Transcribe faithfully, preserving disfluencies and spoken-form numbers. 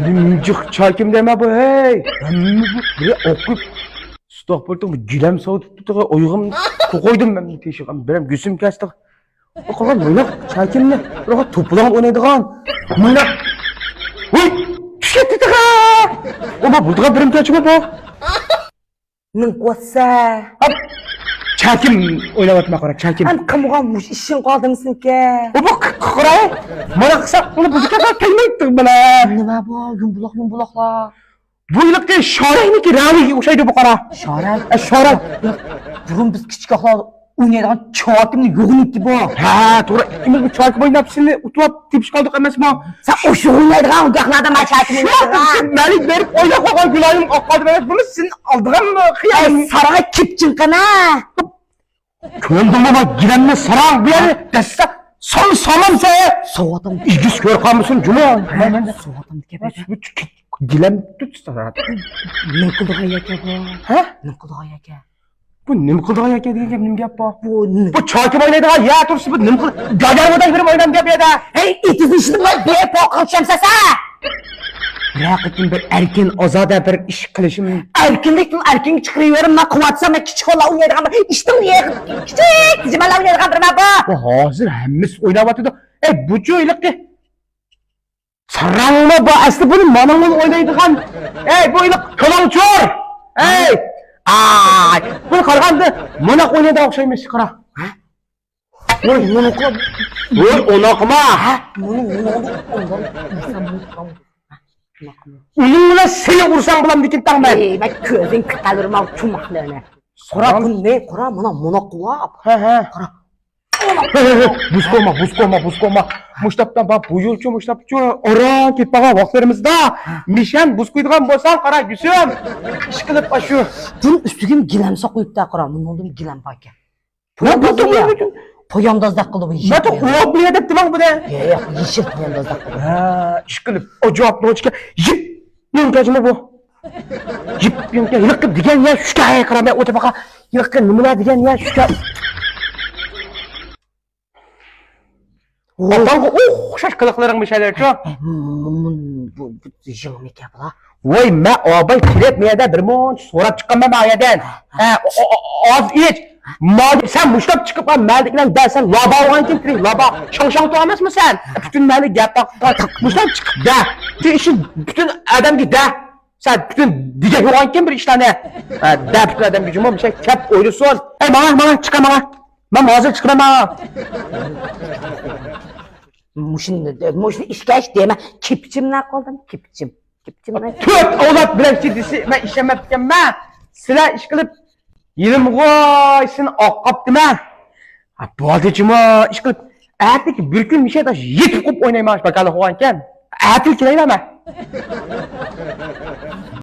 نېمىجىق چاكىم دەيمەن بۇ، ھەي! ھەممە بۇ بىر ئوقۇپ، ئىستاغپۇرۇللا، بۇ گىلەم سوۋۇتۇپتۇ، ئويغىم قويدۇم مەن تېشىغا، بىرەم گۈسۈم كەستى. قالغان مايناق چاكىمنى، بىر توپىلاڭ ئوينايدىغان مايناق. ھوي، چۈشۈپ كېتىدىغا! ئۇ بۇ بۇلدىغا بىرىم كەچمە بۇ. نېمە قىلىۋاتسا؟ چاكىم ئويناۋاتما، قارا، چاكىم. ئەم قىلمىغان مۇش ئىشىڭ قالدىمسىنكى؟ ئۇ بۇ قىققىراي. مانا قىسا، ئۇنى بۇ كەسەل كەلمەيتتى بىلە. نېمە بۇ؟ يۇمبۇلاق، يۇمبۇلاقلار. بۇ يىلقى شارەينىڭكى رەڭگىگە ئوخشايدۇ بۇ، قارا. شارەي؟ ئە، شارەي. بۇرۇن بىز كىچىك ۋاقىتلاردا ئوينايدىغان چاكىمنى يوغىنىكى بۇ. ھە، توغرا. ئىككىمىز بۇ چاكىم ئويناپ سېنى ئۇتۇپ تېپىشىپ قالدۇق ئەمەسمۇ؟ سەن ئوشۇق ئوينايدىغان گاھلاردا مەن چاكىم ئوينايدىغان. مەلىك بېرىپ ئويناپ قويغان گۈلايىم ئاق قالدى ئەمەس. بۇنى سېنى ئالدىغان خىيال. ئەي، سارغا كىپچىڭ قانا. كۆندۈڭمۇ ما گىلەمنى ساراڭ بۇ يەرنى دەسسە سال سالام سە. سوۋاتام. ئىگىس كۆر قالمىسۇن جۇمۇ. سوۋاتام دېگەن. گىلەم تۇت سارا. نېمە قىلىدىغان يەكە بۇ؟ ھە؟ نېمە قىلىدىغان يەكە؟ بۇ نېمە قىلىدىغان يەكە دېگەن گەپ نېمە گەپ بۇ؟ بۇ نېمە؟ بۇ چاكىم ئوينايدىغان يا تۇرسا بۇ نېمە قىل؟ گادار بۇداي بىر ئوينام گەپ يەدە. ھەي، ئېتىزنى ئىشلىماي بىر پوقۇلشام سەسە. بىر ھەقىقەتەن بىر ئەركىن، ئازادە بىر ئىش قىلىشىم. ئەركىنلىكتىن ئەركىنگە چىقىرىۋېرىم، مەن قىلىۋاتسام، مەن كىچىك بالىلار ئوينايدىغان بىر ئىشتىن كىچىك جىمەنلەر ئوينايدىغان بىر مەن بۇ. بۇ ھازىر ھەممىسى ئويناۋاتىدۇ. ئەي، بۇچۇ ھېلىقى ساراڭمۇ بۇ ئەسلى بۇنى مانىڭمۇ ئوينايدىغان. ئەي، بۇ ھېلىقى كالاڭچۇر. ئەي، ئاي، بۇنى قارىغاندا مانا ئوينايدىغان ئوخشايمىز، قارا. ۋوي، مۇنۇقى. ۋوي، ئۇناقما؟ ھە؟ مۇنۇ، مۇنۇ، ئۇنىڭ بىلەن سېنى ئۇرسام بولامدىكىن تاڭ مەن. ئەي، مەن كۆزۈڭ قىتالىرىما چۇماقلىرىنى. قارا، بۇ نە؟ قارا، مانا مۇناق قىلىپ. ھە، ھە. قارا. ھە، ھە، ھە. بۇزقوما، بۇزقوما، بۇزقوما. مۇشتاپتان بار، بۇيۇرچۇ، مۇشتاپچۇ. ئاران كېتىپ قالغان ۋاقىتلىرىمىزدا مىشەن بۇز قويىدىغان بولساڭ، قارا، گۈسۈم. ئىشقىلىپ، ئاشۇ. بۇنىڭ ئۈستىگە گىلەم ساقلاپ قويۇپتۇ، قارا. مۇنىڭدىن گىلەم باركەن. نە بۇ توغرا ئىكەن. پوياندازدەك قىلدى بۇ يېشىل. نە توغرا ئوغۇپ نېمە دەپتىمەن بۇ دە؟ ياق، ياق، يېشىل پوياندازدەك قىلدى. ھە، ئىشقىلىپ، ئاجايىپ نوچىكە يىپ يۆڭكەچمۇ بۇ؟ يىپ يۆڭكە، ھېلىقى دېگەن يا شۇكا، ھەي، قارا، مەن ئوتۇ باقا. ھېلىقى نېمىلەر دېگەن يا شۇكا. ئاپاڭغا ئوخشاش قىلىقلىرىڭ مىشەلەرچۇ؟ بۇ، بۇ، بۇ يېڭىمىكەن بۇلار؟ ۋاي، مەن ئاباي كىرىپ مەيەدە بىر مۇنچە سوراپ چىققانمەن مەن ئايەدىن. ھە، ئاز ئىچ. ماجىپ سەن مۇشتاپ چىقىپ مەلىكلەن دە سەن لابا بولغانكىن كىرىپ لابا. شاڭشاڭ تۇرامەسمۇ سەن؟ پۈتۈن مەلىك گەپ مۇشتاپ چىقىپ دە. شۇ ئىشنى پۈتۈن ئادەمگە دە. سەن پۈتۈن دېگەن بولغانكىن بىر ئىشلارنى. ھە، دە پۈتۈن ئادەمگە جۇمۇ مىشە كەپ ئويلىسۇن. ئەي، ماڭا، ماڭا، چىقا ماڭا. مەن ھازىر چىقىمەن ماڭا. مۇشۇنى، مۇشۇنى ئىشكەش دەيمەن. كېپچىملا قالدىم، كېپچىم. كېپچىملا. تۆت ئەۋلاد بىلەن دېسە، مەن ئىشەنمەپتىكەنمەن. سىلەر ئىشقىلىپ، يېلىمغۇ سېنى ئاق قاپتىمەن. ھە، بولدى جۇمۇ، ئىشقىلىپ، ئەتىكى بىر كۈن مىشەدە يېتىپ قوپ ئوينايمەن، باكالىق بولغانكەن. ئەتىل كېلەيلا مەن.